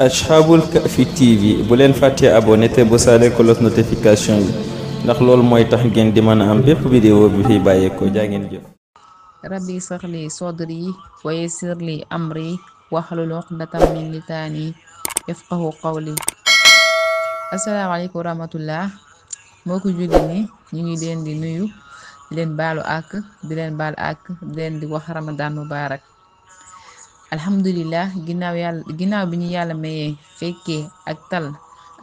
Ashabul Kahfi TV bu leen fàttee abonné te bu saale cloche notification yi ndax loolu mooy tax ngeen di mën a am bépp vidéo bi fi bàyyeekoo jaa ngeen jëf. rabbi israh li sadri wa yassir li amri wahlul uqdatam min lisaani yafqahu qawli. asalaamaaleykum wa rahmatullah mbokku jullit ñi ñu ngi leen di nuyu di leen baalu àkk di leen baal àkk di leen di wax ramadan mubarak. alhamdulillah ginnaaw bi ñu yàlla mayee fekkee ak tal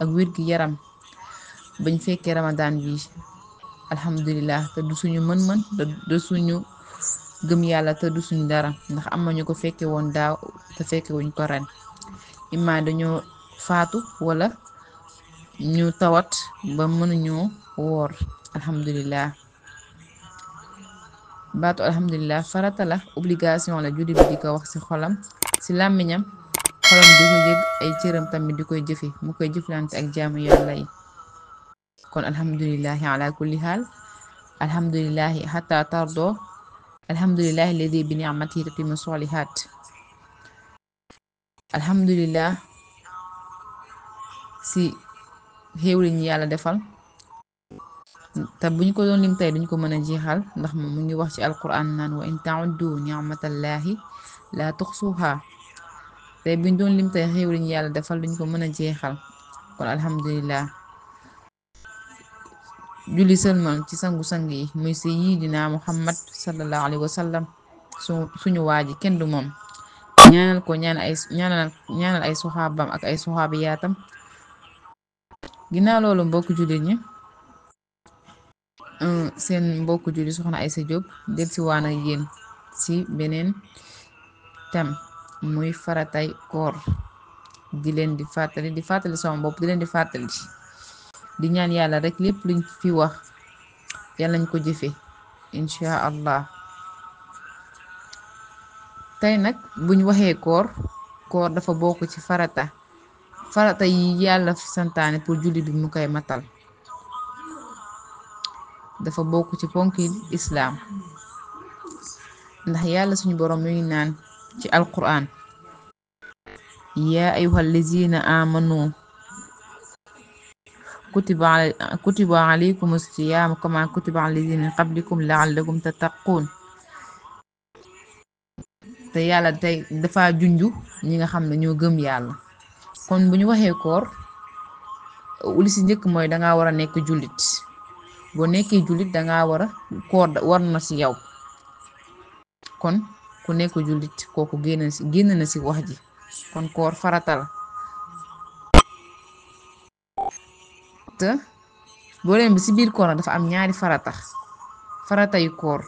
ak wér gi yaram bañ fekkee ramadan bi alhamdulillah te du suñu mën-mën te du suñu gëm yàlla te du suñu dara ndax am na ñu ko fekke woon daaw te fekke wuñ ko ren imma dañoo faatu wala ñu tawat ba mënuñoo woor. alhamdulillah baatu alhamdulillah farata la, obligation la jullit bi di ko wax ci xolam ci làmmiñam, xolam di ko yëg, ay cëram tamit di koy jëfe mu koy jëflante ak jaamu yàlla yi. kon alhamdulillahi ala kulli haal, alhamdulillahi hatta tardo, alhamdulillahi alladi bi ni'matihi tatimmu solihat. alhamdulillah si xéewli ñu yàlla defal te buñ ko doon lim tey duñ ko mën a jeexal ndax moom mu ngi wax ci alquran naan wa in ta'uddu ni'matallahi la tuxsuha. tey buñ doon lim tey xéewli ñu yàlla defal duñ ko mën a jeexal. kon alhamdulillah julli sëlmal ci sangu-sang yi muy sayyidina muhammad sallallahu alayhi wa sallam suñu waaji kenn du moom. ñaanal ko ñaanal ay soxaabam ak ay soxaabiyaatam. ginnaaw loolu mbokku jullit ñi, seen mbokku jullit soxna Aïssa Diop del si waan ak yéen ci beneen thème muy faratay koor. di leen di fàttali sama bopp di leen di fàttali di ñaan yàlla rek lépp luñ fi wax yàlla nañ ko jëfe insha allah. tey nag buñ waxee koor dafa bokk ci farata yi yàlla santaane pour jullit bi mu koy matal. dafa bokk ci ponki islaam ndax yàlla suñu borom mi ngi naan ci alquran yaa ayyuhal lazina amanu kutiba alaykum as-siyam kama kutiba alal lazina min qablikum la'allakum tattaqun. te yàlla tey dafa junju ñi nga xam ne ñoo gëm yàlla. kon bu ñu waxee koor li ci njëkk mooy danga war a nekk jullit. boo nekkee jullit danga koor war na ci yow. kon ku nekk jullit kooku génn na ci wax ji. kon koor farata la. te boo leen bi ci biir koor dafa am ñaari farata yu koor.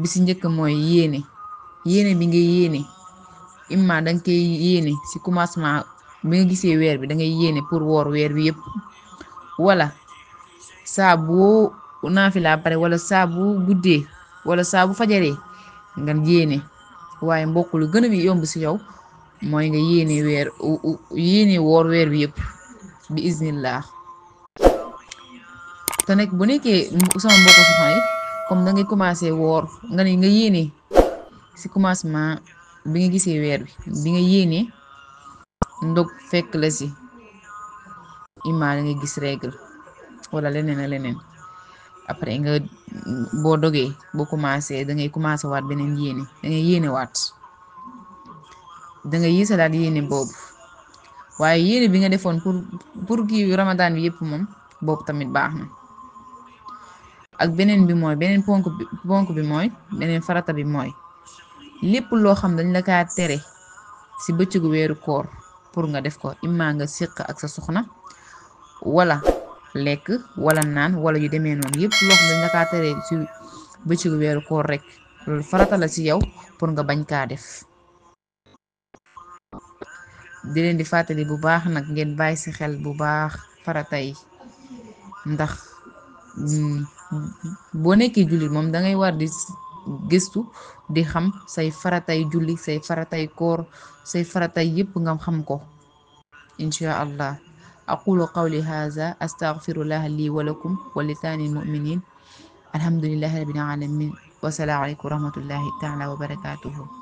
bi ci njëkk mooy yéene bi nga yéene imma danga koy yéene ci commencement bi nga gisee weer bi dangay yéene pour woor weer bi yépp, wala saa bu naafila pare wala saa bu guddee wala saa bu fajaree nga yéene. waaye mbokk lu gën a yomb ci yow mooy nga yéene woor weer bi yépp bi iznillah. te nag bu nekkee sama mbokk soxna yi comme dangay commencé woor nga yéene ci commencement bi nga gisee weer bi nga yéene ndog fekk la ci imaa nga gis règle wala leneen après nga boo dogee boo commencé dangay commencé waat beneen yéene dangay yéene waat dangay yéesalaat yéene boobu. waaye yéene bi nga defoon pour kii ramadan bi yépp moom boobu tamit baax na. ak beneen ponk bi mooy beneen farata bi mooy lépp loo xam dañ la kaa tere ci bëccëgu weeru koor pour nga def ko imma nga séq ak sa soxna wala lekk wala naan wala yu demee noonu yépp loo xam dañ la kaa tere ci bëccëgu weeru koor rek loolu farata la ci yow pour nga bañ kaa def. di leen di fàttali bu baax nag ngeen bàyyi ci xel bu baax farata yi ndax boo nekkee jullit moom dangay war di gëstu di xam say faratay julli say faratay koor say faratay yépp nga xam ko insha allah. aqulu qawli hadha astaghfirullah li wa lakum wa li saanil mu'minin alhamdulillahi rabbil alamin wa salaamu alaykum wa rahmatullahi ta'ala wa barakatuhu.